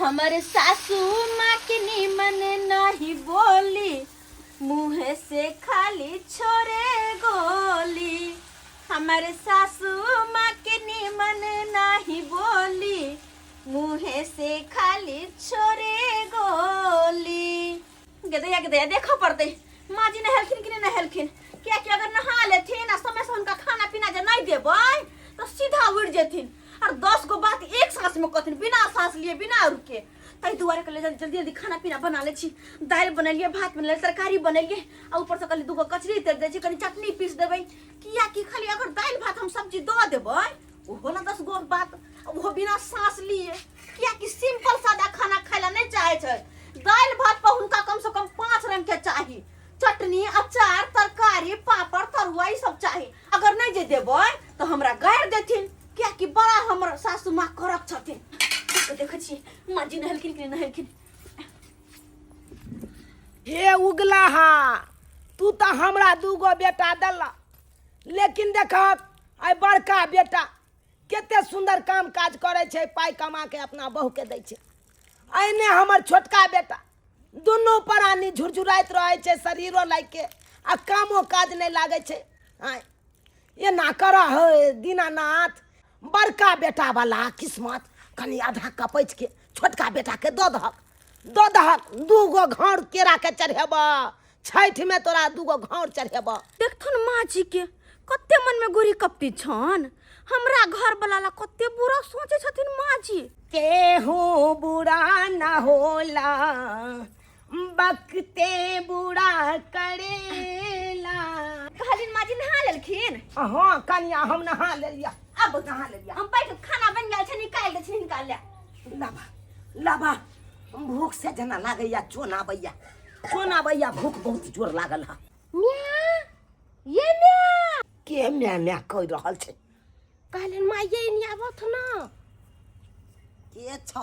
हमर सासू माँ के निमन नहीं बोली, मुँह से खाली छोड़े गोली। हमर सासू माँ के निमन नहीं बोली, मुँह से खाली छोड़े गोली। गेदैया गेदैया देखऽ पड़तै माँ जी नहेलखिन कि नहि नहेलखिन, कियाकि अगर नहा लेथिन आ समय से हुनका खाना पीना जे नहि देबै तऽ सीधा उड़ि जेथिन और 10 गो बात एक सांस में कहथिन, बिना सांस लिए बिना रुके। ताहि दुआरे कहलियै जल्दी जल्दी जल्दी खाना पीना बना लै छी। दालि बनेलियै, भात बनेलियै, तरकारी बनेलियै आ ऊपर से कहलियै 2 गो कचरी तरि दै छी, कनि चटनी पीस देबै, कियाकि खाली अगर दालि भात हम सब्जी दऽ देबै ओहो ला 10 गो बात, ओहो बिना सांस लिए, कियाकि सिंपल सादा खाना खाय ला नहीं चाहे छै। दालि भात पर हुनका कम से कम 5 रंग के चाही, चटनी, अचार, तरकारी, पापड़, तरुआ, ई सब चाही। अगर नहीं जे देबै तो हमरा गारि देथिन, कियाकि बड़ा हमर सासू माँ कड़क छथिन। देखै छियै माँ जी नहेलखिन कि नहि नहेलखिन। हे उगलाहा, तू तऽ हमरा 2 गो बेटा देला, लेकिन देखक आइ बड़का बेटा कते सुन्दर काम काज करै छै, पाइ कमा के अपना बहू के दै छै। एने हमर छोटका बेटा दुनू प्राणी झुरझुराइत रहै छै, शरीरो लागि के आ कामो काज नहि लागै छै। आँय एना करऽ हे दीनानाथ, बड़का बेटा वाला किस्मत कनि आधा कपैच के छोटका बेटा के दऽ दहक, दऽ दहक। 2 गो घौर केरा के चढ़ेबऽ छठि में, तोरा 2 गो घौर चढ़ेबऽ। देखथुन माँ जी के कते मन में गोरी कपटी छन, हमरा घर वाला ला कते बुरा सोचे छथिन माँ जी। केहू बुरा न होला, बकते बुरा करेला। कहलिन माँ जी नहा लेलखिन? हाँ कनिया, हम नहा लेलिया। अब नहा लेलिया। हम बैठ खाना बन गेल छै, निकालि दै छी हिनका ले। लाबा लाबा, भूख से जेना लागैया चोन आबैया, चोन आबैया, भूख बहुत जोर लागल है। म्या ये म्या। के म्या म्या कहि रहल छै? कहलिन माँ ये नि आबथ न। के छ?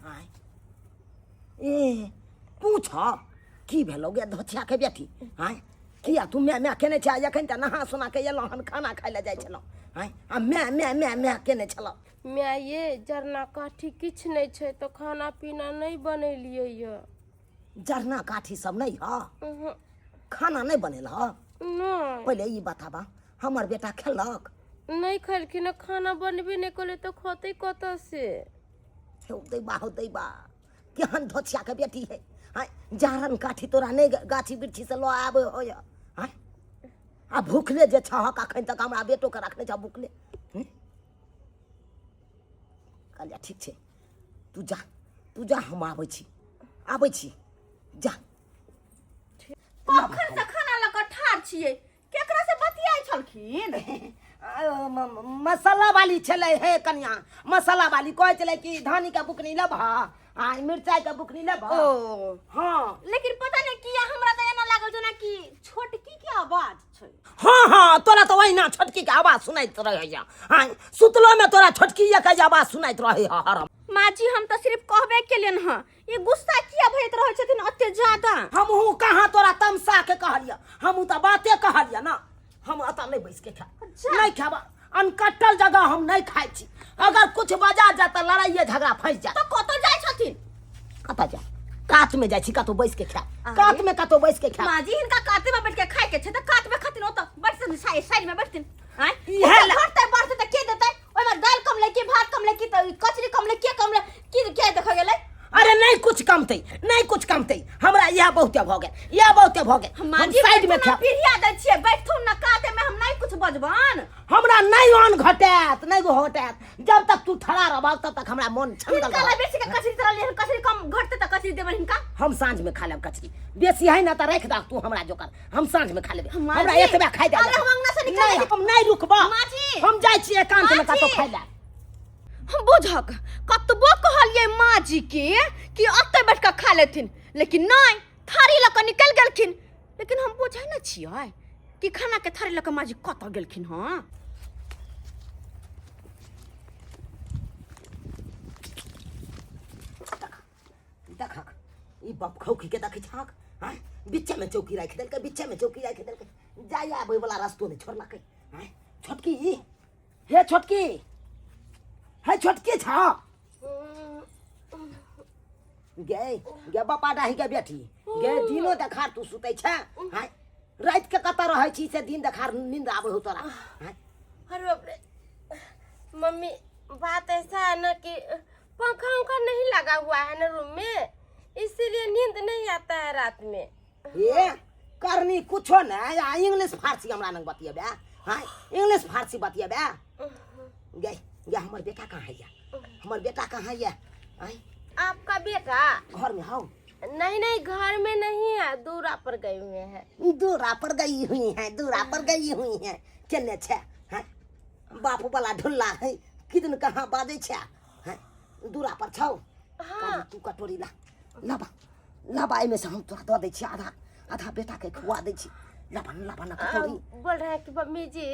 आय ए तू छ? की भेलौ गे धोथिया के बेटी? आय किया तू म्या म्या केने छै? एखन तऽ नहा सोना के एलहुँ हन, खाना खाइ लए जाइ छलहुँ। आय आ म्या म्या म्या म्या केने छलहुँ? माय ये, जरना काठी किछु नहि छै तऽ खाना पीना नहि बनेलियै यऽ। जरना काठी सब नहि ह? उहुँ, खाना नहि बनेल ह? नहि। पहिले ई बताबा, हमर बेटा खेलक? नहि खेलखिन, खाना बनबे नहि केलै तऽ खतै कतऽ से? हौ दैबा, हौ दैबा, केहन धोछिया के बेटी है। आँय, जारन काठी तोरा नहि गाछी बिरछी से लऽ आबै होय? आँय, आ भूखले जे छहक अखन तक हमरा बेटो के रखने छह भूखले। हूँ? कहलियै ठीक छै, तू जा, तू जा, हम आबै छी, आबै छी, जा। कखन से खाना लऽ कऽ ठाढ़ छियै, केकरा से बतियाइ छलखिन? मसाला वाली छलै हे कनिया, मसाला वाली कहै छलै कि धानी के बुकनी लेबह आ मिरचाई के बुकनी लेबह। ओ। हाँ। लेकिन पता नहीं किया हमरा तऽ एना लागल जेना कि छोटकी के आवाज छै। हाँ हाँ, तोरा तऽ ओहिना छोटकी के आवाज सुनाइत रहैया। हाँ, सुतलो में तोरा छोटकी के आवाज सुनाइत रहै है हरम। माँ जी, हम तऽ सिर्फ कहबे केलियन हँ, ई गुस्सा किया भैत रहै छथिन ओते ज्यादा? हमहूँ कहाँ तोरा तमसा के कहलियै, हमहूँ तऽ बाते कहलियै ना। हम एतऽ नहि बैस के खायब। जा। नहि खायब, अनकटल जगह हम नहि खाइ छी। अगर कुछ बजा जाए तऽ लड़ाइए झगड़ा फँसि जाए। तऽ कतऽ जाइ छथिन? कतऽ जाए, कात में जाइ छी, कतौ बैस के खायब। अरे। कात में कतौ बैस के खायब। माँ जी, हिनका काते में बैठ के खाय के छै तऽ कात में खथिन, ओतऽ बैठथिन, साइड साइड में बैठथिन। आँय इएह ला- घटतै बढ़तै तऽ के देतै? ओहिमे दालि कम लै कि भात कम लै कि तऽ कचरी कम लै, के कम लै कि के देखऽ गेलै? अरे नहीं कुछ कमतै, नहीं कुछ कमतै, हमरा इएह बहुते भऽ गेल, इएह बहुते भऽ गेल। माँ हम जी, साइड में बैठथुन ना, खायब। पीढ़िया दै छियै, बैठथुन ना काते में, हम नहीं कुछ बजबन। हमरा नहीं अन्न घटायत, नहीं घटायत, जब तक तू ठड़ा रहबह तब तक हमरा मन छनगल हिनका ला रहत। बेसी के कचरी तरल लिहन, कचरी कम घटतै तऽ कचरी देबनि हिनका। हम साँझ में खा लेब कचरी, बेसी है ना तऽ राखि दह तू हमरा जोकर, हम साँझ में खा लेबै। माँ हमरा जी, एतबे खाइ दे। अरे हम अंगना से निकल नहीं, हम नहीं रुकबा। माँ जी। हम जाइ छी एकांत में माँ कतौ जी। खाइ लए। हम बुझक कतबो कहलियै माँ जी के कि ओतै बैठ कऽ खा लेथिन, लेकिन नहि, थारी लऽ कऽ निकलि गेलखिन। लेकिन हम बुझै नहि छियै कि खाना के थारी लऽ कऽ माँ जी कतऽ गेलखिन। हँ देखक ई बप खौकी के देखै छहक? आँय, बिच्चे में चौकी राखि देलकै, बिच्चे में चौकी राखि देलकै, जाय आबै वाला रस्तो नहि छोड़लकै। आँय छोटकी, हे छोटकी, हे छोटकी छ? गे गे बापा डाही के बेटी गे, दिनो देखार तू सुतै छै? हाय, राति के कतऽ रहै छी से दिन देखार नींद आबै हो तोरा? हाय। अरे बाप रे मम्मी, बात ऐसा है ना कि पंखा उंखा नहीं लगा हुआ है ना रूम में, इसीलिए नींद नहीं आता है रात में। ए करनी कुछो नै आ इंग्लिश फारसी हमरा लग बतियेबे? हाय, इंग्लिश फारसी बतियेबे? गे गे, हमर बेटा कहाँ है? हमर बेटा कहाँ है? आय? आपका बेटा घर में हौ? नहीं नहीं, घर में नहीं है, दूरा पर गए हुए हैं। दूरा पर गई हुई है, दूरा पर गई हुई है। केने छै? हैं, बाप वाला ढुल्ला है, किदन कहाँ बाजै छै? हैं, दूरा पर छौ? हाँ। तू कटोरी ला, लाबा लाबा, एहिमे से हम तोरा दऽ दै छी, आधा आधा बेटा के खुआ दै छी। लाबा न, लाबा न कटोरी। बोल रहे हैं कि मम्मी जी,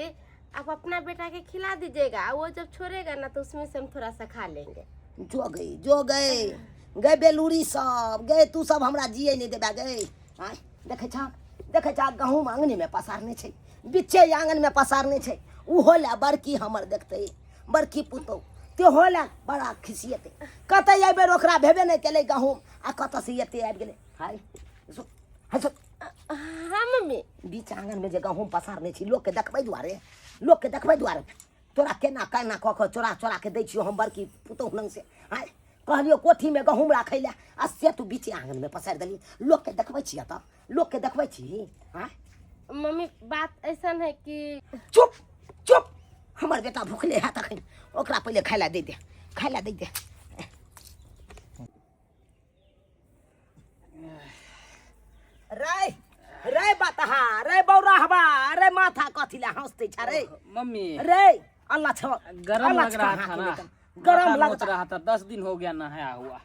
आप अपना बेटा के खिला दीजिएगा, वो जब छोड़ेगा ना तो उसमें से हम थोड़ा सा खा लेंगे। जो गई, जो गई, गए बेलूरी सब गए, तू सब हमरा जिए नहीं देबे गए। आँय, देखै छह, देखै छह, गहूँम आँगने पसारने छै, बिच्चे आँगनमे पसारने छै। ओहो लए बड़की हमर देखतै, बड़की पुतहु तेहो लए बड़ा खिसियेतै। कतऽ एहि बेर ओकरा भेबे नहि केलै गहूँम आ कतऽसँ एते आबि गेलै। हाय सु, हाय सु। हाँ मम्मी। बीच आँगनमे जे गहूँम पसारने छी, लोकके देखबै दुआरे, लोकके देखबै दुआरे तोरा केना केना कऽ कऽ चोरा चोरा के दै छियौ हम बड़की पुतहु लग से। आँय, कहलियौ कोठीमे गहूँम राखै लए आ से तू बीचे आँगनमे पसारि देली। लोकके देखबै छियै तऽ लोकके देखबै छी? आँय? मम्मी, बात ऐसा है कि चुप चुप। हमर बेटा भुखले हैत अखन, ओकरा पहिले खाय लए दे दे, खाय लए दे दे। रे रे बतहा रे, बौराहबा रे, माथा कथी ले हंसते छ रे? मम्मी। रे अल्लाह छ। गरम अल्लाह लग रहा छ। था ना। गरम माथा लगता नोच रहा था, 10 दिन हो गया नहाया हुआ।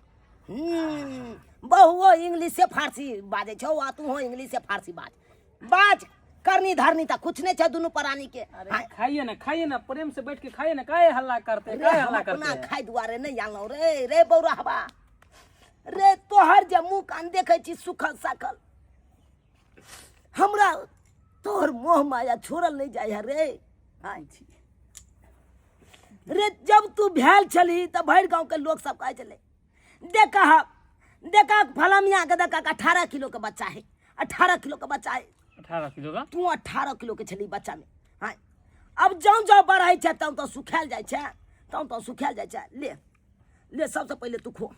बहुओ इंग्लिश से फारसी बाजै छौ आ तूहो इंग्लिश से फारसी बाज बाज। करनी धरनी तऽ कुछ नहीं छै दुनू प्राणी के। अरे हाँ, खाइए ना, खाइए ना, प्रेम से बैठ के खाइए ना। काहे हल्ला करते हैं? रे काहे हम हल्ला अपना करते हैं? खाय दुआरे नहीं आनलहुँ रे। रे बौराहबा रे, तोहर जे मुँह कान देखै छी सुखल साखल, हमरा तोहर मोह माया छोड़ल नहीं जाइ है रे। आइ छी रे, जब तू भेल छलही तऽ भरि गाँवके लोक सब कहै छलै, देखा देखा फलमिया के देखा, 18 किलो के बच्चा है, 18 किलो के बच्चा है। 18 किलो का? तू 18 किलो के छली बच्चा में। हाँ, अब जौं जौं बढ़ै छै तौं तो सुखायल जाइ छै, तौं तो सुखायल जाइ छै। ले ले, सबसे पहिले तू खो।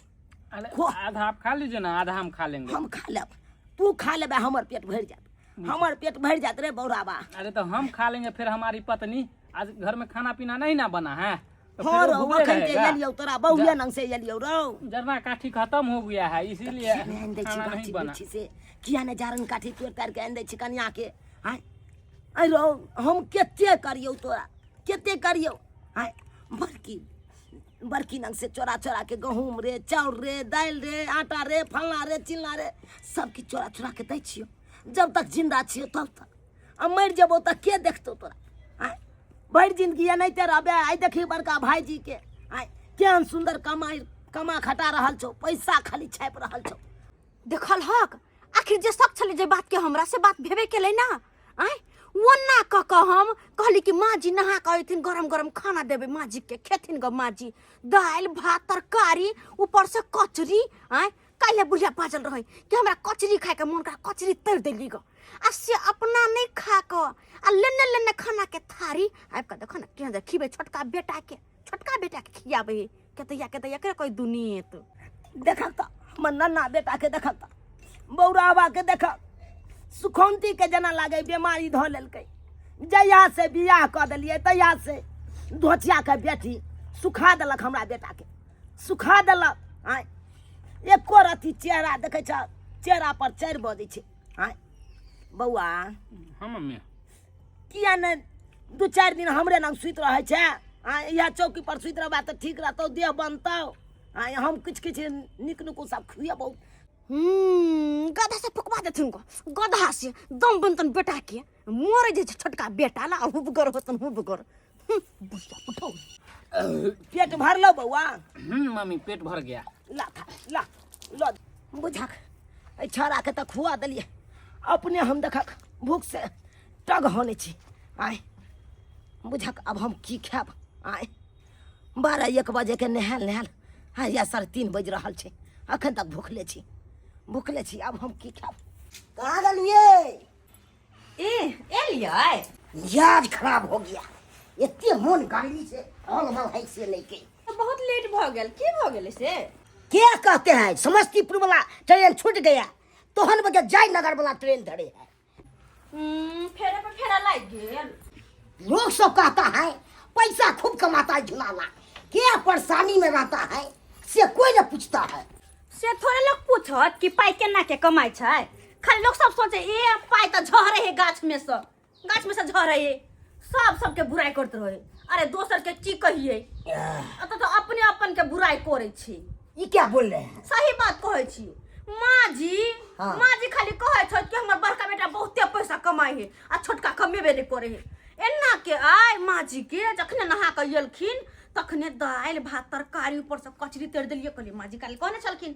अरे खो। आधा आप खा लीजिए ना, आधा हम खा लेंगे। हम खा लेब, तू खा लेबे, हमर पेट भरि जायत, हमर पेट भरि जायत रे बौराबा। अरे तो हम खा लेंगे, फिर हमारी पत्नी, आज घर में खाना पीना नहीं ना बना है तो हँ फिर वो रौ, भूखे अखन जे रहेगा। एलियौ तोरा बहुए नंग से एलियौ रौ। जरना काठी खत्म हो गया है, इसीलिए किया नहि आनि दै छी खाना नहीं गाछी बना। बिरछी से? किया नहि जारन काठी तोड़ि ताड़ि के आनि दै छी कनिया के? आँय, आँय रौ, हम कते करियौ तोरा, कते करियौ? आँय, बड़की बड़की नंग से चोरा चोरा के गहूँम रे, चाउर रे, दालि रे, आटा रे, फल्लाँ रे, चिल्लाँ रे, सब किछु चोरा चोरा के दै छियौ जब तक जिंदा छियौ तब तक। आ मरि जेबौ तऽ के देखतौ तोरा? आँय, भरि जिंदगी एनाहिते रहबे? आइ देखी बड़का भाईजी के, आँय, केहन सुन्दर कमाइ कमा खटा रहल छौ, पैसा खाली छापि रहल छौ। देखल हक, आखिर जे शक छलै जे बात के हमरा से बात भेबे केलै ना। आँय, ओना कऽ कऽ हम कहली कि माँ जी नहा कऽ अयथिन, गरम गरम खाना देबै माँ जी के, खेथिन ग माँ जी दालि भात तरकारी, ऊपर से कचरी। आँय, काल्हि बुढ़िया बाजल रहै कि हमरा कचरी खायके मोन कर, कचरी तरि देली ग। आ से अपना नहि खा कऽ आ लेने लेने खाना के थारी आबि कऽ देखो ने केहन खिबै छोटका बेटाके, छोटका बेटाके खियाबै है। केतैया केतैया के कोई दुनियत। देखक तऽ हमर नन्ना बेटाके, देखक तऽ बौराबाके, देखक सुखौंती के जेना लागै बेमारी धऽ लेलकै। जहिया से बियाह कऽ देलियै तहिया से धोचियाके बेटी सुखा देलक हमरा बेटाके, सुखा देलक। आँय, एको रत्ती चेहरा देखै छ, चेहरा पर 4 बजै छै। आँय बौआ। हाँ मम्मी। किया ने 2-4 दिन हमरे लग सुति रहै छै? आँय, इएह चौकी पर सुति रहबा तऽ ठीक रहतौ, देह बनतौ। आँय, हम किछु किछु नीक नुकु सब खुएबौ। गधा से फुकवा देथुन गो, गधा से दम बनतन बेटा के, मरे जे छै छोटका बेटा ला हुबगर होतन हुबगर। बुढ़िया पुठौ। पेट भरलो बौआ? मम्मी, पेट भर गया। ला खा, ला ल। बुझक, एहि छौड़ाके तऽ खुआ देलियै, अपने हम देखक भूख से टग होने छी। आँय बुझक, अब हम की खायब? आँय, 12-1 बजेके नहायल नहायल, आइ या 3:30 बजि रहल छै। अखन तक भूखले छी, भूखले छी। आब हम की खायब? कहाँ गेलियै? ए एलियै। मिजाज खराब हो गया, एते मोन गाड़ी से ऑल मल है से नहीं के। तऽ बहुत लेट भऽ गेल, की भऽ गेलै से? क्या कहते हैं, समस्तीपुर वाला ट्रेन छूट गया, तोहन बजे जयनगर वाला ट्रेन धरे है। फेरा पर फेरा लागि गेल। लोग सब कहता है पैसा खूब कमाता है झुलाला, क्या परेशानी में रहता है से कोई न पूछता है। से थोड़े लोग पूछत कि पाइ केना के कमाइ छै, खाली लोग सब सोचे ए पाइ तऽ झरे है गाछ में से, गाछ में से झरे है, सब सबके बुराई करते रहे। अरे दोसर के की कहिए, अतऽ तऽ अपने अपन के बुराई करै छी। ई क्या बोल रहे हैं? सही बात कहै छी माँ जी। हाँ। माँ जी खाली कहै छथि कि हमर बड़का बेटा बहुते पैसा कमाइ है आ छोटका कमेबे नहि करै है। एना के आय माँ जी के जखने नहा कऽ एलखिन तखने दालि भात तरकारी ऊपर से कचरी तरि देलियै। कहलियै माँ जी काल्हि कहने छलखिन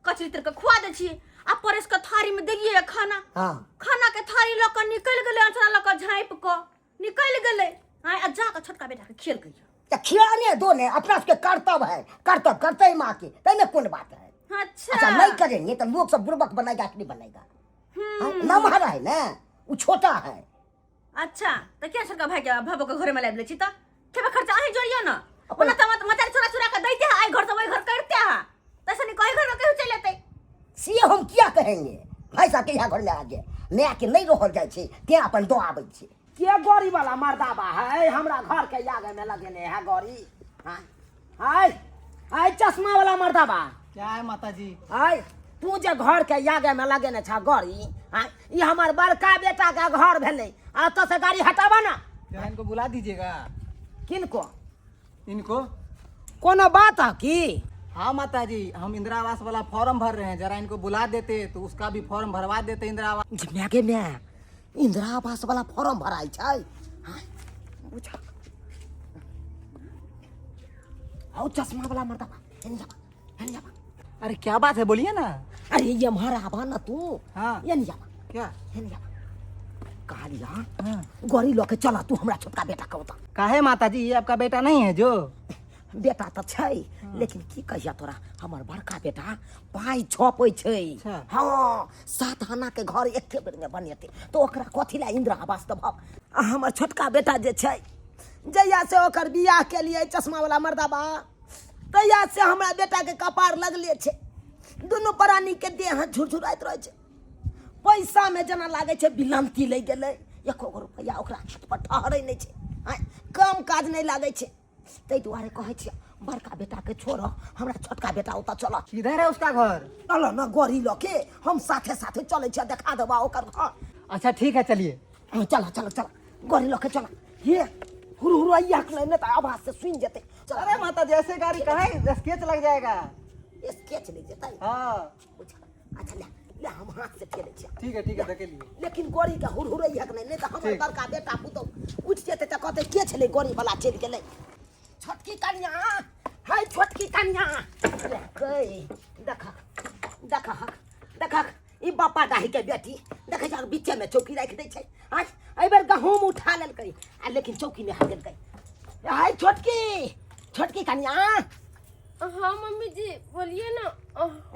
कचरी तर के खुआ दै छियै, आ परसि कऽ थारी में देलियै खाना। हाँ। खाना के थारी लऽ कऽ निकलि गेलै, अँचरा लऽ कऽ झाँपि कऽ निकलि गेलै आँय, आ जा कऽ छोटका बेटा के खेलकै। तऽ खिलाने दो ने, अपना सबके कर्तव्य है, कर्तव्य करते है माँ के, तै में कोन बात है। अच्छा। अच्छा नहीं करेंगे तो लोग सब बुड़बक बनाएगा कि नहीं बनाएगा? हाँ, नमहर है ना, वो छोटा है। अच्छा तऽ किया छोटका भाई के भाबो के घरे में लाबि लै छी? तऽ खेबे खर्चा अहीं जोड़ियौ ने। ओना तऽ मचार चोरा चोरा के दैते है, एहि घर से ओहि घर करते है, तैसे नहीं कहीं घर में कहीं चलि एतै। से हम किया कहेंगे भाई साहब के यहाँ घर में आ गए, नया के नहीं रहल जाइ छै, तें अपन दऽ आबै छै। के गड़ी वाला मर्दाबा है हमरा घर के आगे में लगेने है गड़ी? हाँ हाय हाय चश्मा वाला मर्दाबा। क्या है माता जी? हाय तू जे घर के आगे में लगेने छ गड़ी, हाँ ई हमर बड़का बेटा के घर भेलै, आ ओतऽ से गाड़ी हटाबा ना। क्या इनको बुला दीजिएगा? किनको? इनको। कोनो बात है की? हाँ माता जी, हम इंदिरा आवास वाला फॉर्म भर रहे हैं, जरा इनको बुला देते तो उसका भी फॉर्म भरवा देते इंदिरा आवास। जे माय गे माय, इंदिरा आवास वाला फॉर्म भराइ छै? हाँ, बुझा। हौ चश्मा वाला मर्दबा, एने जाबा, एने जाबा। अरे क्या बात है, बोलिए ना। अरे ये हमारा आबा ना तू। हाँ। एने जाबा। क्या? एने जाबा। कहलिया, हाँ। गड़ी लऽ के चला तू हमरा छोटका बेटा के ओतऽ। काहे माता जी, ये आपका बेटा नहीं है जो? बेटा तऽ छै, लेकिन की कहिया तोरा, हमर बड़का बेटा पाइ छपै छै। अच्छा। हाँ, 7 आना के घर एके बेर में बनेतै तऽ ओकरा कथी लए इंदिरा आवास देबहक? आ हमर छोटका बेटा जे छै, जहिया से ओकर बियाह केलियै चश्मा वाला मर्दाबा, तहिया से हमरा बेटा के कपार लगले छै। दुनू प्राणी के देह झुरझुराइत रहै छै। पैसा में जेना लागै छै बिलंती लागि गेलै, एको गो रुपैआ ओकरा हाथ पर ठहरै नहि छै। आँय, काम काज नहि लागै छै। ताहि दुआरे कहै छियै बड़का बेटा के छोड़, हमरा छोटका बेटा ओतऽ चल। किधर है उसका घर? चल न गड़ी लऽ के, हम साथे साथे चलै छियै, देखा देबा ओकर घर। अच्छा ठीक है, चलिए। हाँ, चल चल चल, गड़ी लऽ के चल। हे हुरु हुरु आइया के नहि तऽ आवाज से सुनि जेतै। चल। अरे माता जी, ऐसे गाड़ी कहाँ है? स्केच लग जाएगा। स्केच लग जेतै? हाँ। अच्छा ले ले, हम हाथ से ठेलै छियै। ठीक है ठीक है, धकेलिए। लेकिन गड़ी के हुरहुरैहक नहि, नहि तऽ हमर ठीक। बड़का बेटा पुतहु उठि जेतै तऽ कहतै के छलै गड़ी वाला चलि गेलै। छोटकी कनिया है, छोटकी कनिया गे, देखक देखक देखक, ई बापा डाही के बेटी देखै छै बीचे में चौकी राखि दै छै। आँय, एहि बेर गहूम उठा लेलकै आ लेकिन चौकी नहि हटेलकै। है छोटकी, छोटकी कनिया। हाँ मम्मी जी बोलिए ना।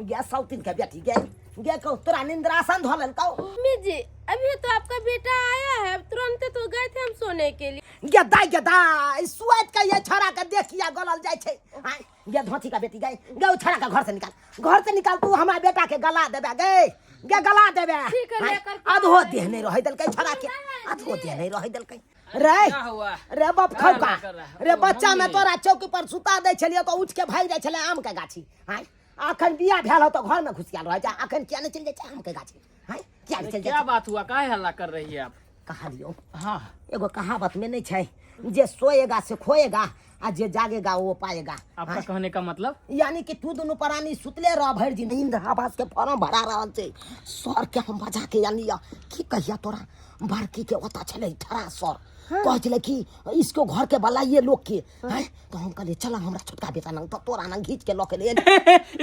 गे सौतीन के बेटी गे, गे कहू तोरा निंद्रासन धऽ लेलकौ? मम्मी जी अभी तो आपका बेटा आया है, अब तुरंत तो गए थे हम सोने के लिए। गे दाई, गे दाई, सुआइत के ये छोरा के देखिया गलल जाइ छै। आँय, गे धोती का बेटी गे, गे ओ छोरा के घर से निकाल, घर से निकाल, तू हमरा बेटा के गला देबे गे, गे गला देबे। ठीक है, आँय, लेकर के आधो आ रहे देह नहीं रहै देलकै छोरा के, आधो देह नहीं रहै देलकै। रे क्या हुआ? रे बाप क्या खौका कर रहा है? रे, ओ, बच्चा में मम्मी। तोरा चौकी पर सुता दै छलियै तऽ उठि के भागि जाइ छलै आम के गाछी। आँय, अखन बियाह भेल हो तऽ घर में घुसियाल रहै छै, अखन किया नहि चलि जाइ छै आम के गाछी? आँय, किया नहि अरे चलि जाइ क्या छै? बात हुआ, काहे हल्ला कर रही है आप? कहलियौ। हाँ। एगो कहावत में नहीं छै जे सोएगा से खोएगा आ जे जागेगा वो पाएगा। आपका हाँ? कहने का मतलब? यानी कि तू दुनू प्राणी सुतले रह भरि दिन, इंद्र आवास के फॉर्म भरा रहल छै। सर के हम बजा के यानी की कहिया तोरा, बड़की के ओतऽ छलै ठड़ा सर, कहै छलै कि इसको घर के बलाइए लोग के हैं तो हम कहलिए चल हमरा छोटका बेटा नंग तो तोरा नंग घीच के लऽ के ले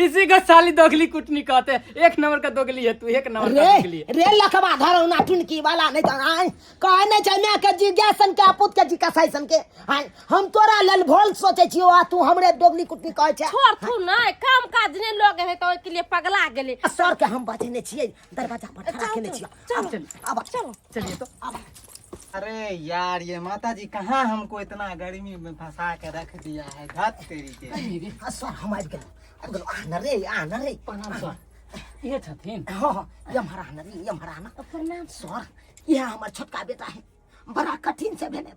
इसी को साली दोगली कुटनी कहते हैं। एक नंबर का दोगली है तू, एक नंबर का रे दोगली है। रे लखबा धरौना टुनकी वाला नहीं तो आय कहे नहीं छै माय के जी गैसन के आ पुत के जी कसाई सन के आय हम तोरा लेल भोल सोचै छियो आ तू हमरे दोगली कुटनी कहै छै। छोड़ थू ना, काम काज नहीं लोग है तो ओहि के लिए पगला गेलै। आ सर के हम बजेने छियै, दरवाजा पर खड़ा केने छियै। चलो, आब चलो। चलिए तो। आब। अरे यार ये माता जी कहाँ हमको इतना गर्मी में फंसा के रख दिया है, धत तेरी के। आ सर हम आबि गेलहुँ, आबि गेलहुँ। आ न रे, आ न रे। प्रणाम सर, ये छथिन? हाँ हाँ, ये हमारा न रे, ये हमारा न। प्रणाम सर, यह हमर छोटका बेटा है, बड़ा कठिन से भेलै।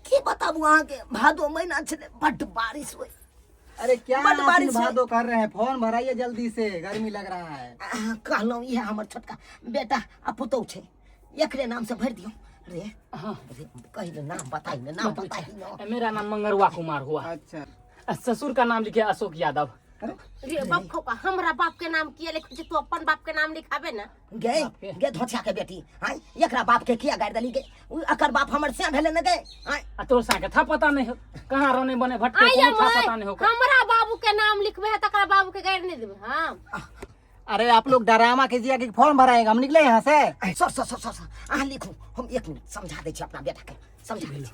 की बताबू अहाँके, भादो महीना छलै, बड्ड बारिश होइ। अरे क्या बड आप बारिश है। भादो कर रहे हैं, फोन भराइए जल्दी से, गर्मी लग रहा है। अहाँ कहलहुँ इएह हमर छोटका बेटा आ पुतहु छै, एकरे नाम से भरि दियौ रे। हाँ। रे कहि ने, नाम बताइ ने, नाम बताइ ने। मेरा नाम मंगरुआ कुमार हुआ। अच्छा। ससुर का नाम लिखे अशोक यादव। रे बाप खोका, हमरा बाप के नाम किया लिखै छै? तू अपन बाप के नाम लिखाबे ना। गे गे धोछा के बेटी, आय एकरा बाप के किया गारि देली गे? उ एकर बाप हमर से भेलै ने गे? आय आ तोर साके था पता नहीं हो, कहाँ रोने बने भटके, आइया कोनो था माय, पता नहीं हो। हमरा बाबू के नाम लिखबे है तकरा बाबू के गारि नहीं देबे हम। अरे आप लोग डरामा कीजिए कि फॉर्म भराएंगे, हम निकले यहाँ से। आय, sir sir sir sir sir, अहाँ लिखू, हम एक मिनट समझा दै छी अपना बेटा के, समझा दै छी।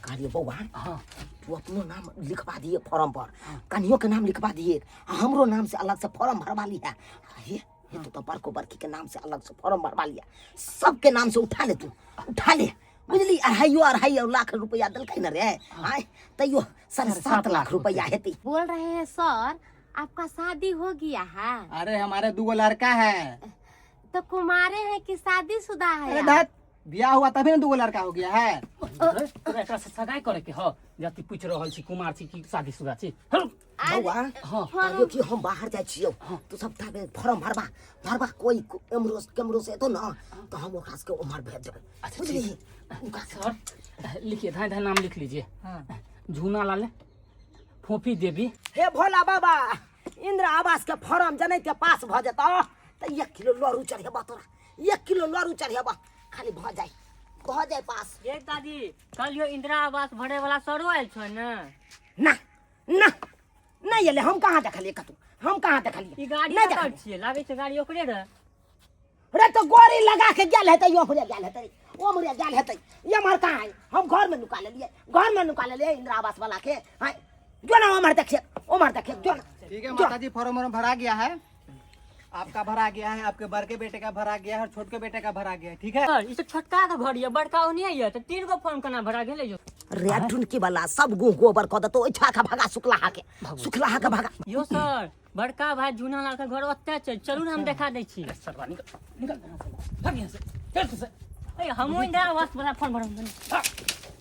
कहलिए बौआ, हाँ। तू अपनो नाम लिखवा दिए फॉर्म पर, कनियो के नाम लिखवा दिए, आ हमरो नाम से अलग से फॉर्म भरवा लिया। हे हे तू तो बड़को बड़की के नाम से अलग से फॉर्म भरवा लिया, सबके नाम से उठा ले, तू उठा ले, बुझली? अढ़ाइयो अढ़ाई लाख रुपया देलकै ने रे, आय तैयो 7.5 लाख रुपया हेतै। बोल रहे हैं सर आपका शादी हो गया है? अरे हमारे दूगो लड़का है। तो कुमारे हैं कि शादीशुदा है? अरे आप? धत, बियाह हुआ तभी ना दूगो लड़का हो गया है। अरे, तोरा एकरा से सगाई करे के ह जति पूछ रहल छी कुमार छी कि शादीशुदा छी? हल। बौआ, हाँ। कहलियौ कि हम बाहर जाइ छियौ, तू सब ताबे फॉर्म भरबा भरबा, कोई एम्हरो केम्हरो से एतौ न तऽ हम ओकरा सबके उम्हर भेज देबै। अच्छा, बुझली? ठीक। ओकरा सर लिखिए, धाय धाय नाम लिख लीजिए। हाँ। झूना लाल, फोफी देवी। हे भोला बाबा, इंदिरा आवास के फॉर्म जनै के पास भऽ जेतौ तऽ 1 किलो लड़ू चढ़ेबा तोरा, 1 किलो लड़ू चढ़ेबा, खाली भऽ जाय, भऽ जाय पास। ये दादी, कल यो इंदिरा आवास भरे वाला सरो आयल छो ने? ना ना नहि एलै, हम कहाँ देखलियै कतौ, हम कहाँ देखलियै? ई गाड़ी नहि ककर देखलियै। छियै? लागै छै गाड़ी ओकरे रहे। रे तो गोरी लगा के गेल हेतै, ओम्हरे गेल हेतै, ओम्हरे गेल हेतै। एम्हर कहाँ है? हम घर में नुका लेलियै, घर में नुका लेलियै इंदिरा आवास वाला के। आँय जो ना ओम्हर देखिए, ओम्हर देखिए, जो ना। ठीक है माता जी, फॉर्म वॉर्म भरा गया है, आपका भरा गया है, आपके बड़के बेटे का भरा गया है और छोटके बेटे का भरा गया है, ठीक है? सर, ई सब छोटका के घर ये, बड़का ओ नहीं ये, तो 3 गो फॉर्म केना भरा गेलै यो? रे ठुनकी वाला सब गुह गोबर कऽ देतौ, ओहि छाका भगा, सुखलाहा के, सुखलाहा के भगा। यो सर, बड़का भाई जूना लाल के घर ओतै छै, चलू ने हम देखा दै छी। सरवा निकल, निकल यहाँ से, भाग यहाँ से, चल से। ए हमहूँ इंदिरा आवास वाला फॉर्म भरब। भाग,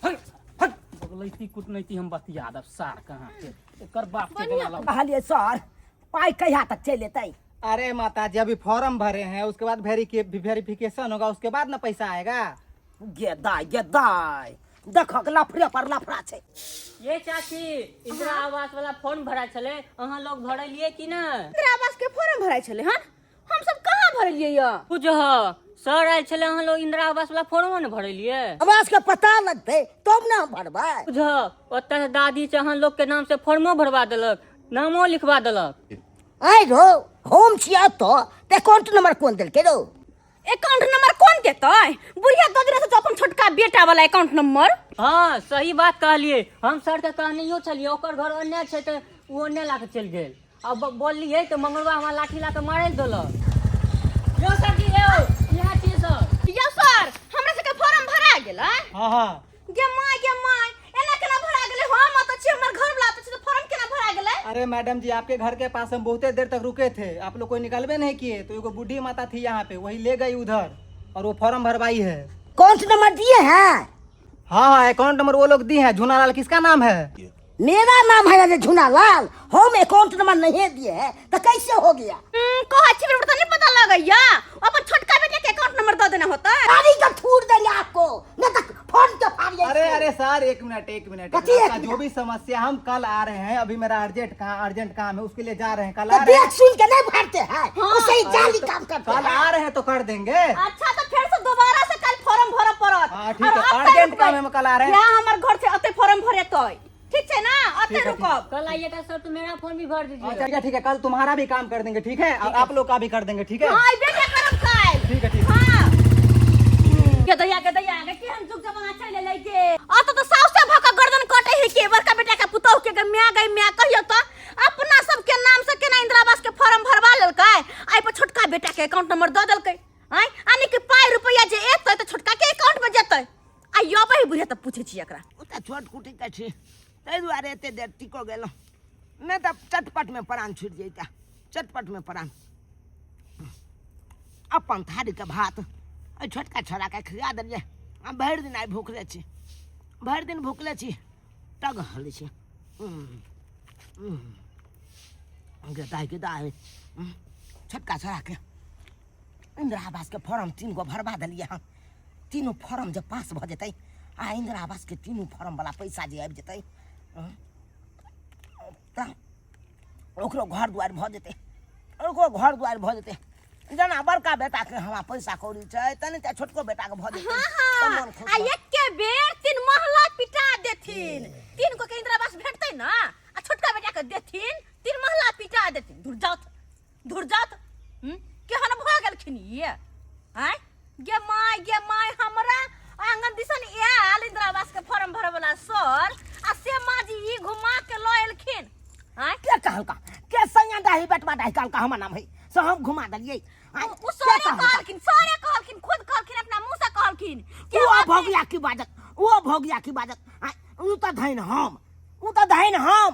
भाग, भाग। बगलैती कुटनैती हम बतिया देब सार कहाँ के, एकर बाप के बना लाओ। कहलियै सर, पाइ कहिया तक चलि एतै? अरे माता जी अभी फॉर्म भरे हैं, उसके बाद वेरिफिकेशन होगा, उसके बाद ना पैसा आएगा। गे दाय, गे दाय, देखक लफड़े पर लफड़ा छै। ये चाची, इंदिरा आवास वाला फॉर्म भरा छलै, अहाँ लोग भरलियै कि ना? इंदिरा आवास के फॉर्म भराइ छलै हन, हम सब कहाँ भरलियै य? बुझह सर आयल छलै, अहाँ लोग इंदिरा आवास वाला फॉर्मो ने भरलियै? आवास के पता लगतै तब ने हम भरबै। बुझह ओतऽ से दादी से अहाँ लोग के नाम से फॉर्मो भरवा देलक, नामो लिखवा देलक। आइ रो हम छियै एतऽ, तऽ अकाउंट नंबर कोन देलकै रौ? अकाउंट नंबर कोन देतै? बुढ़िया दऽ देने छै अपन छोटका बेटा वाला अकाउंट नंबर। हाँ सही बात कहलियै, हम सर के कहनैयो छलियै, ओकर घर ओन्ने छै तऽ ओ ओन्ने लए कऽ चलि गेल। आ बोललियै तऽ मंगरुआ हमरा लाठी लए कऽ मारै लए देलक। यौ सर जी, यौ यहाँ छियै सर। यौ सर, हमरा सबके फॉर्म भरा गेलै? हाँ हाँ। गे माय, गे माय, एना केना भरा गेलै? हम ओतऽ छी, हमर घर वाला ओतऽ छै, तऽ फॉर्म केना भरा गेलै? अरे मैडम जी, आपके घर के पास हम बहुते देर तक रुके थे, आप लोग कोई निकलबे नहीं किए, तो एगो बूढ़ी माता थी यहाँ पे, वही ले गई उधर और वो फॉर्म भरवाई है। अकाउंट नंबर दिए हैं? हाँ हाँ, अकाउंट नंबर वो लोग दिए हैं। झूना लाल किसका नाम है? मेरा नाम है ना झूना लाल, हम अकाउंट नंबर नहीं दिए हैं तो कैसे हो गया? कहै छी तो नहीं पता लगैया, अपन छोटका बेटा के अकाउंट नंबर दऽ देना होता। गाड़ी का ठूर देंगे आपको, नहीं तो फोन के फाड़िए। अरे अरे सर, एक मिनट, एक मिनट, कथी एक आपका मिनट? जो भी समस्या, हम कल आ रहे हैं, अभी मेरा अर्जेंट काम है, उसके लिए जा रहे हैं, कल तो आ रहे हैं। देख सुन के नहीं भरते हैं, उसे ही जाली काम करते कल हैं। आ रहे हैं तो कर देंगे। अच्छा तो फिर से दोबारा से कल फॉर्म भरऽ पड़त। पड़त। हाँ, ठीक और है, अतै अर्जेंट रुकबै। काम है, हम कल आ रहे हैं। यहाँ हमर घर छै, अतै फॉर्म भरेतै। ठीक छै ना? अतै ठीक है, ठीक। रुकब। कल आइएगा सर तो मेरा फोन भी भर दीजिएगा। अच्छा ठीक है, ठीक है, कल तुम्हारा भी काम कर देंगे, ठीक है? और आप लोग का भी कर देंगे, ठीक है? हाँ, अइबे के करब काल्हि। ठीक है, ठीक है। हाँ। गे दैया, गे दैया, गे केहन जुग जमाना चलि एलै गे। अतऽ तऽ साउसे भऽ कऽ गर्दन कटै है के बड़का बेटा के पुतोहु के, गे माय, गे माय, कहियौ तऽ अपना सबके नाम से केना इंदिरा आवास के फॉर्म भरवा लेलकै, आ एहि पर छोटका बेटा के अकाउंट नंबर दऽ देलकै। आँय, यानी कि पाइ रुपैआ जे एतै तऽ छोटका के अकाउंट में जेतै। आ यबै बुढ़िया तऽ पूछै छी एकरा। ओ तऽ छोट कुटी के छी, ताहि दुआरे एते देर टिको गेलहुँ, नहि तऽ चटपटमे प्राण छुटि जैता, चटपटमे प्राण। अपन थारीके भात एहि छोटका छोड़ाके खिया देलियै। आ भरि दिन आइ भुखले छी, भरि दिन भुखले छी, टग हलै छी। गे दाइ, गे दाइ, छोटका छोड़ाके इन्दिरा आवासके फॉर्म 3 गो भरबा देलियै हन। तीनू फॉर्म जे पास भऽ जेतै आ इन्दिरा आवासके तीनू फॉर्मवला पैसा जे आबि जेतै तऽ ओकरो घर दुआरि भऽ जेतै, ओकरो घर दुआरि भऽ जेतै। जेना बड़का बेटाके हमरा पैसा कौड़ी छै, तनी तऽ छोटको बेटाके भऽ जेतै। हाँ, तऽ मन खुश आ भऽ एके बेर 3 महला पिटा देथिन। 3 गो के इंदिरा आवास भेटतै ना, आ छोटका बेटा के देथिन, 3 महला पिटा देथिन। धुर जाउत, धुर जाउत। केहन भऽ गेलखिन ये? आँय गे my, गे माय, हमरा आंगन दिसन आयल इंदिरा आवास के फॉर्म भरे वाला सर, आ से माँ जी ई घुमा के लऽ एलखिन। आँय? के कहलका? के सैया डाही बेटवा डाही कहलका हमर नाम है से हम घुमा देलियै? आँय, ओ के सरे कहलका? कहलखिन, सरे कहलखिन, खुद कहलखिन, अपना मुंह से कहलखिन कि ओ हम भोगिया की बाजत, ओ भोगिया की बाजत। आँय, उ तऽ धैन हम, उ तऽ धैन हम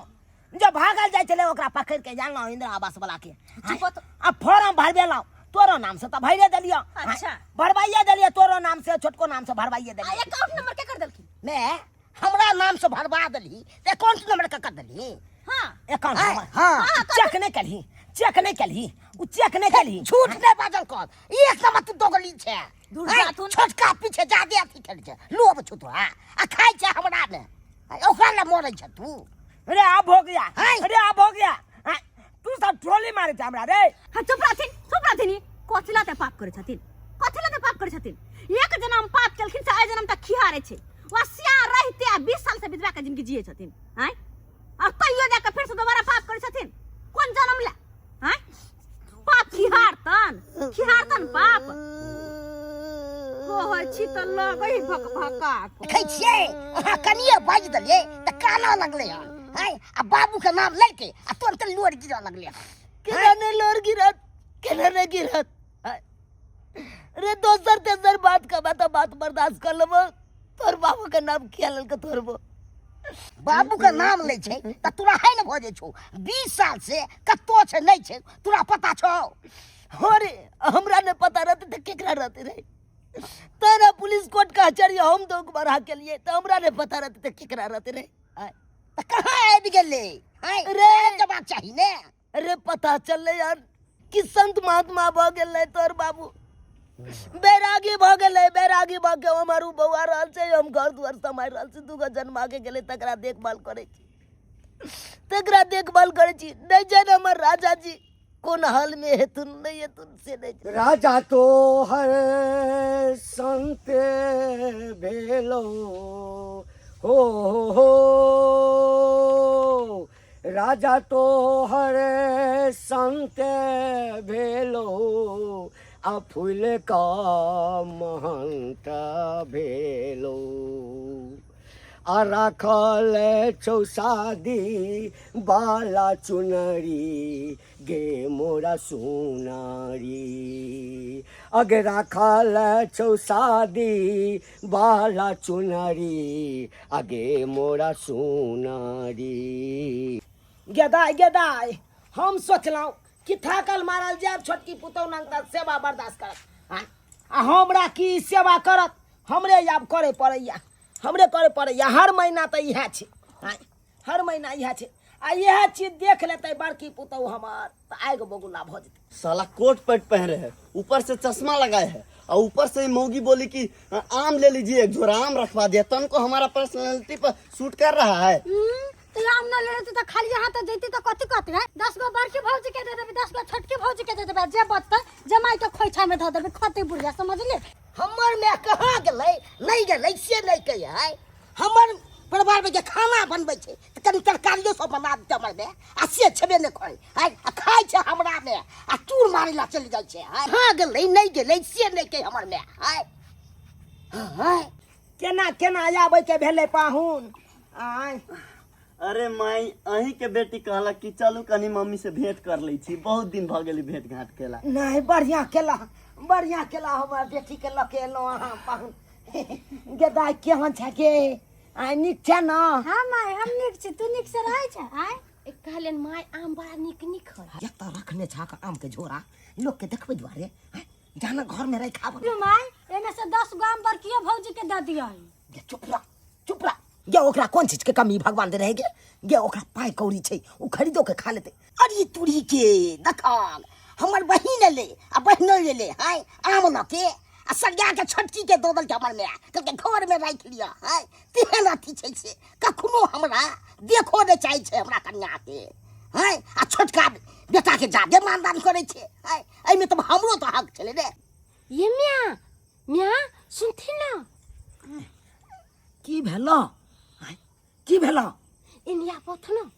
जब भागल जाइ छलै ओकरा पकड़ि के जानलहुँ इंदिरा आवास वाला के। चुप हो तो। आ फॉर्म भरबेलहुँ तोरो नाम से तऽ भरिए देलियौ। अच्छा। भरबाइए देलियौ तोरो नाम से, छोटको नाम से भरबाइए देलियौ। आ अकाउंट नंबर के कर देलखिन? ने हमरा नाम से भरबा देलही तऽ अकाउंट नंबर के कर देलही? हाँ। अकाउंट आँय, नंबर। हाँ। हाँ, चेक नहि केलही, चेक नहि केलही, उ चेक नहि केलही। झूठ नहि बाजल कर, एक नंबर तू दोगली छै। दूर आँय, जाथुन। छोटका पीछे जादे अथी खेल छै, लोभ छौ तोरा, आ खाइ छै हमरा ने, आँय, ओकरा लए मरै छै तू। रे अब हो गया, आँय। रे अब हो गया। आँय, तू सब ट्रोली मारे छै हमरा रे। हाँ, चुप रहथिन, चुप रहथिन। ई कथी लए पाप करै छथिन, कथी लए पाप करै छथिन? एक जन्म पाप केलखिन से एहि जन्म तक खिहारे छै। वा सियार रहिते आ 20 साल से विधवा के जिंदगी जिए छथिन। आँय, और तैयो जाके फिर से दोबारा पाप करै छथिन, कोन जन्म ले? आँय, पाप खिहारतन, खिहारतन पाप कहै छी तऽ लगै भक भका कऽ। देखै छियै अहाँ कनिये बाजि देलियै तऽ कानऽ लगलै हन। आँय, आ बाबूके नाम लैके आ तुरन्त लोर गिरऽ लगलै हन। केना नहि लोर गिरत, केना नहि गिरत? आँय, रे दोसर तेसर बात कहबा तऽ बात बर्दाश्त कर लेबो, तोहर बाबू के नाम किया लेलकै तोहर बो? बाबू के नाम लै छै तऽ तोरा है ने भऽ जाइ छौ। 20 साल से कतौ छै नहि छै तोरा पता छौ? हो रे, हमरा नहि पता रहतै तऽ केकरा रहतै रे? तोरा पुलिस कोर्ट कचहरी हम दौग बढ़ा के लिए तऽ हमरा नहि पता रहतै तऽ केकरा रहतै रे? आँय, तऽ कहाँ आबि गेलै? आँय, रे। आबि जेबाक चाही ने। अरे पता चललै यार कि संत महात्मा भऽ गेलै तोहर बाबू, बैरागी भऽ गेलै। बैरागी भऽ के हमर उ बौआ रहल छै, हम घर दुआर सम्हारि रहल छी, दूगो जन्मा के गेलै तकरा देखभाल करै छी, तकरा देखभाल करै छी। नहि जानि हमर राजा जी कोन हाल में हेथुन नहि हेथुन से नहि जानि। राजा तो हर संत भेलो हो, हो, हो, राजा तो हर संत भेलो आ फूल का महंत भेलो, आ राखल छौ शादी बाला चुनरी गे मोरा सुनारी, अग राखल छौ शादी बाला चुनरी अगे मोरा सुनारी। गेदाय गेदाय, हम सोचलहुँ कि थाकल मारल जायब छोटकी पुतहु नंग तऽ सेवा बर्दाश्त करत। आँय, आ हमरा की सेवा करत? हमरे आब करे पड़ैया, हमरे करे पड़ैया। हर महीना तऽ इएह छै। आँय, हर महीना इएह छै। आ इएह चीज देख लेतै बड़की पुतहु हमर तऽ आगि बगुला भऽ जेतै। साला कोट पैंट पहने है, ऊपर से चश्मा लगाए है, और ऊपर से मौगी बोली कि आम ले लीजिए, एक झोरा आम रखवा दिया। तन को हमारा पर्सनालिटी पर सूट कर रहा है। तो आम न ले लेती तो खाली हाथ जैती तो कथी कहती है? 10 गो बड़की भौजी के दे देबी, 10 गो छोटकी भौजी के दे देबी, जे बचतै जमाई के खोइछा में धऽ देबी, खतै बुढ़िया, समझली? हमर माय कहाँ गेलै नहि गेलै से नहि कहै है। हमर परिवारमे जे खाना बनबै छै तऽ कनि तरकारियो सब बना देतै हमर माय, आ से छेबे नहि करै है, आ खाइ छै हमरा माय आ चूर मारै लए चलि जाइ छै है। कहाँ गेलै नहि गेलै से नहि कहै हमर माय है। है केना केना आबैके भेलै पाहुन आँय? अरे माई, अहीं के बेटी कहलक कि चलू कनी मम्मी से भेंट कर लै छी, बहुत दिन भऽ गेलै भेंट घाट केला। नहि, बढ़िआँ केला, बढ़िआँ केला, हमर बेटीके लऽ के एलहुँ अहाँ पाहुन। गे दाइ, केहन छै गे? आइ नीक छै ने? हाँ माय, हम नीक छी, तू नीक से रहै छै? आय कहलियनि माय, आम बड़ा नीक नीक है। एतऽ रखने छहक आमके झोरा लोकके देखबै दुआरे? आँय, जाना घरमे राखि आबऽ। माय, एने से 10 गो आम बड़कियो भौजी के दऽ दियही। गे चुप रह, चुप रह। गे ओकरा कोन चीजके कमी भगवान दे रहे गे? गे ओकरा पाइ कौड़ी छै, ओ खरीदो के खा लेतै। अरे तुरी के देखल, हमर बहिन एलै आ बहिनो एलै हाय आम लऽ के आ सरिया के छोटकी के दऽ देलकै। हमर माय कहलकै घरमे राखि लिअ। हाय तेहन अथी छै से कखनो हमरा देखो नहि चाहै छै हमरा कन्याके। हाय आ छोटका बेटाके जादे मानदान करै छै। हाय एहिमे तऽ हमरो तऽ हक छलै ने। ये म्या म्या सुनथिन ना। की भेलो? की भेलो? इनिया पथ न।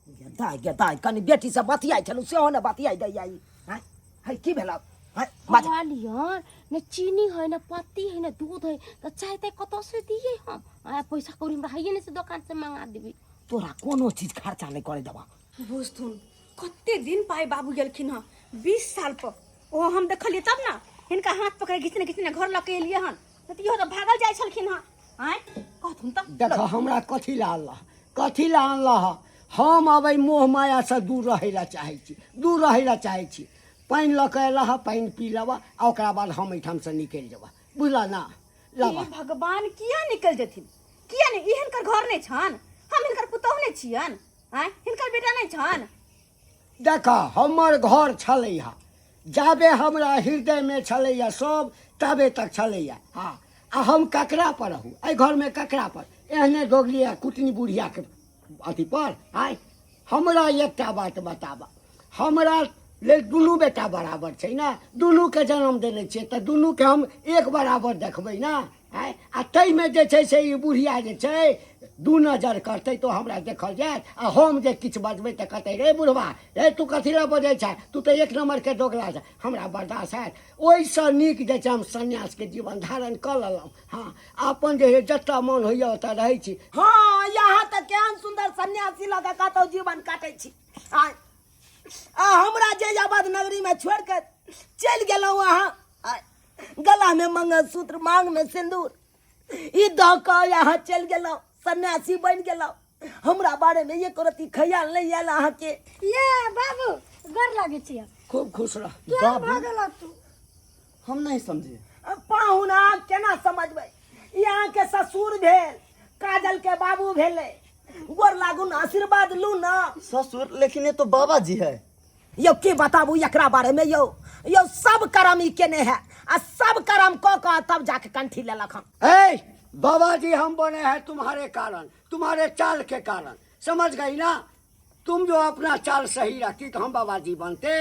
गे दाइ, गे दाइ, कनि बेटी से बतियाइ छलहुँ सेहो ने बतियाइ दैया ई। आँय, है की भेलो? है बाज। कहलियन ने चीनी है न पत्ती है न दूध है, तऽ चाय ताय कतऽ से दियै हम? आ पैसा कौड़ी हमरा हैये नहि से दोकान से मंगा देबै। तोरा कोनो चीज खर्चा नहि करे देबा। बुझथुन कते दिन पाइ बाबू गेलखिन हँ, 20 साल पर ओहो हम देखलियै तब ने हिनका हाथ पकड़े घिचने घिचने घर लऽ के एलियै हन, नहि तऽ इहो तऽ भागल जाइ छलखिन हँ। आँय कहथुन तऽ। देख हमरा कथी लए अनलह, कथी लए अनलह? हम अब एहि मोह मायासँ दूर रहै लए चाहै छी, दूर रहै लए चाहै छी। पानि लऽ कऽ एलह, पानि पी लेबह आ ओकरा बाद हम एहिठामसँ निकलि जेबह, बुझलह ने? लेबह। हे भगवान, किया निकलि जेथिन? किया नहि? ई हिनकर घर नहि छनि? हम हिनकर पुतहु नहि छियनि? आँय हिनकर बेटा नहि छनि? देख हमर घर छलै हँ, जाबे हमरा हृदयमे छलैए सब ताबे तक छलैए। हँ आ हम ककरा पर रहू एहि घरमे? ककरा पर? एहने दोगली आ कुटनी बुढ़ियाके अथी पर? आँय हमरा एकटा बात बताबऽ, हमरा लेल दुनू बेटा बराबर छै ने? दुनूके जन्म देने छियै तऽ दुनूके हम एक बराबर देखबै ने? आँय आ ताहिमे जे छै से ई बुढ़िया जे छै दू नजर करतै तऽ हमरा देखल जायत, आ हम जे किछु बजबै तऽ कहतै रे बुढ़बा रे, तू कथी लए बजै छह, तू तऽ एक नम्बरके दोगला छह। हमरा बर्दाश्त हैत? ओहिसँ नीक जे छै हम सन्यासके जीवन धारण कऽ लेलहुँ। हँ अपन जे जतऽ मन होइए ओतऽ रहै छी। हँ यहाँ तऽ केहन सुन्दर सन्यासी लऽ कऽ कतहु जीवन काटै छी। आँय आ हमरा जे अवध नगरीमे छोड़ि कऽ चलि गेलहुँ अहाँ, आँय गलामे मंगलसूत्र, मांगमे सिन्दूर ई दऽ कऽ अहाँ चलि गेलहुँ, सन्यासी बनि गेलहुँ। हमरा बारेमे एको रत्ती ख्याल नहि आयल अहाँके। ये बाबू, गोर लागै छियै। खूब खुश रह। केहन भऽ गेलऽ तू? हम नहीं समझे। पाहुन अहाँ केना समझबै? ई अहाँके ससुर भेल, काजल के बाबू भेलै। गोर लागू ने, आशीर्वाद लू ने। ससुर? लेकिन ये तो बाबा जी है। यौ की बताबू एकरा बारे में यौ? यौ सब करम ई केने है आ सब करम कऽ कऽ तब जाके कंठी लेलक हन। ए बाबा जी, हम बने हैं तुम्हारे कारण, तुम्हारे चाल के कारण, समझ गई ना? तुम जो अपना चाल सही रखती तो हम बाबा जी बनते,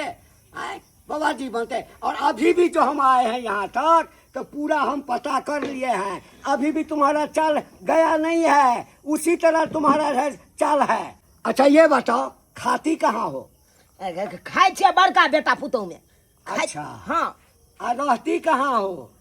आए बाबा जी बनते। और अभी भी जो हम आए हैं यहाँ तक तो पूरा हम पता कर लिए हैं, अभी भी तुम्हारा चाल गया नहीं है, उसी तरह तुम्हारा है, चाल है। अच्छा ये बताओ, खाती कहाँ हो? खाइ छियै बड़का बेटा पुतहु में। अच्छा। हाँ। आ रहती कहाँ हो?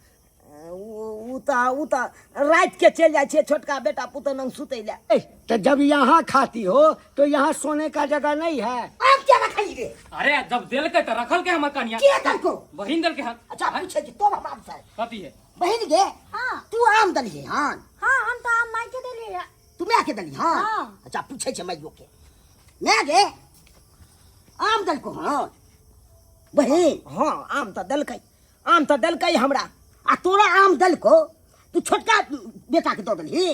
उ तऽ राति के चलि जाइ छियै छोटका बेटा पुतहु लग सुतै लए। ए, तो जब यहाँ खाती हो तो यहाँ सोने का जगह नहीं है। आब क्या रखली रे? अरे जब देलकै तऽ रखलकै हमर कनिया। के देलको? बहिन देलकै हन। अच्छा पूछे छी तो बाप से। कथी है? बहिन गे? हाँ। तू आम देलियै हन? हाँ, हम तो आम माय के देलियै। तू माय के देली? हाँ। हाँ। अच्छा पूछे छै माइयो के। माय गे आम देलको? हाँ बहिन। हाँ आम तऽ देलकै, आम तऽ देलकै हमरा। आ तोरा आम देलको, तू छोटका बेटा के दऽ देलही?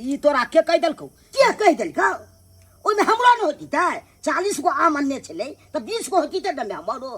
ई तोरा के कहि देलकौ? के कहि देलकौ? ओहिमे हमरो ने होती तऽ 40 गो आम अनने छलै तऽ 20 गो होती तऽ ने हमरो।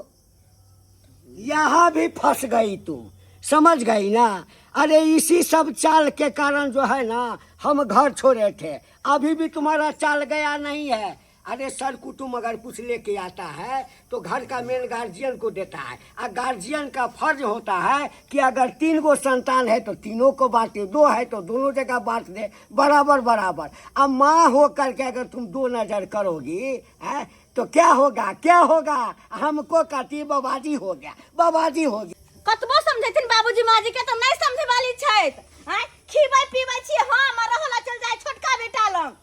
यहाँ भी फंस गई तू, समझ गई ना? अरे इसी सब चाल के कारण जो है ना हम घर छोड़े थे, अभी भी तुम्हारा चाल गया नहीं है। अरे सर कुटुम अगर कुछ लेके आता है तो घर का मेन गार्जियन को देता है, और गार्जियन का फर्ज होता है कि अगर 3 गो संतान है तो तीनों को बांटे, 2 है तो दोनों जगह बांट दे, बराबर बराबर। अब माँ हो करके अगर तुम 2 नज़र करोगी है तो क्या होगा, क्या होगा? हमको कहती बबाजी हो गया, बबाजी हो गया। कतबो समझेथिन बाबूजी माजी के तो नहीं समझे वाली छथि। आँय, खीबै पीबै छी हम आ रहला चल जाय छोटका बेटा लग,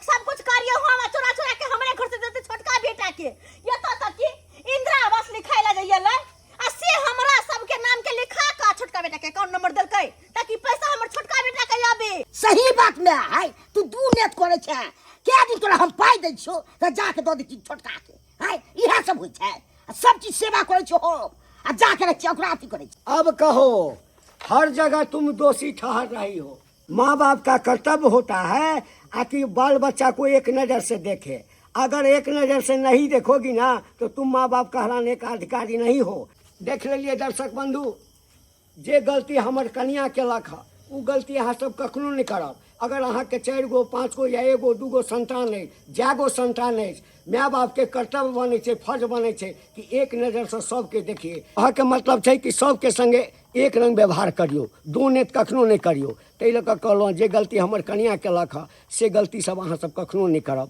सब कुछ करियो हम आ चोरा चोरा के हमरे घर से देते छोटका बेटा के। एतऽ तक कि इंदिरा आवास लिखाय ला जाइए लै आ से हमरा सबके नाम के लिखा के छोटका बेटा के अकाउंट नंबर देलकै ताकि पैसा हमर छोटका बेटा के आबे। सही बात में है, तू 2 नेत करै छै, कै दिन तोरा हम पाइ दै छियौ तऽ जाके दऽ दै छी छोटका के। है इएह सब होइ छै, आ सब चीज सेवा करै छियौ हम आ जाके रख छियै ओकरा अथी करै छै। अब कहो, हर जगह तुम दोषी ठहर रही हो। माँ बाप का कर्तव्य होता है आकि बाल बच्चा को एक नज़र से देखे। अगर एक नज़र से नहीं देखोगी ना तो तुम माँ बाप कहलाने का अधिकारी नहीं हो। देख लेलिए दर्शक बंधु, जे गलती हमर कनिया केलक हँ ओ गलती अहाँ सब कखनो नहि करब। अगर अहाँके 4 गो 5 गो या 1 गो 2 गो संतान अछि, जए गो संतान अछि, माय बापके कर्तव्य बनै छै, फर्ज बनै छै कि एक नजरसँ सबके देखिए। अहाँके मतलब छै कि सबके संगे एक रंग व्यवहार करियौ, दो नेत कखनो नहि करियौ। ताहि लऽ कऽ कहलहुँ जे गलती हमर कनिया केलक हँ से गलती सब अहाँ सब कखनो नहि करब।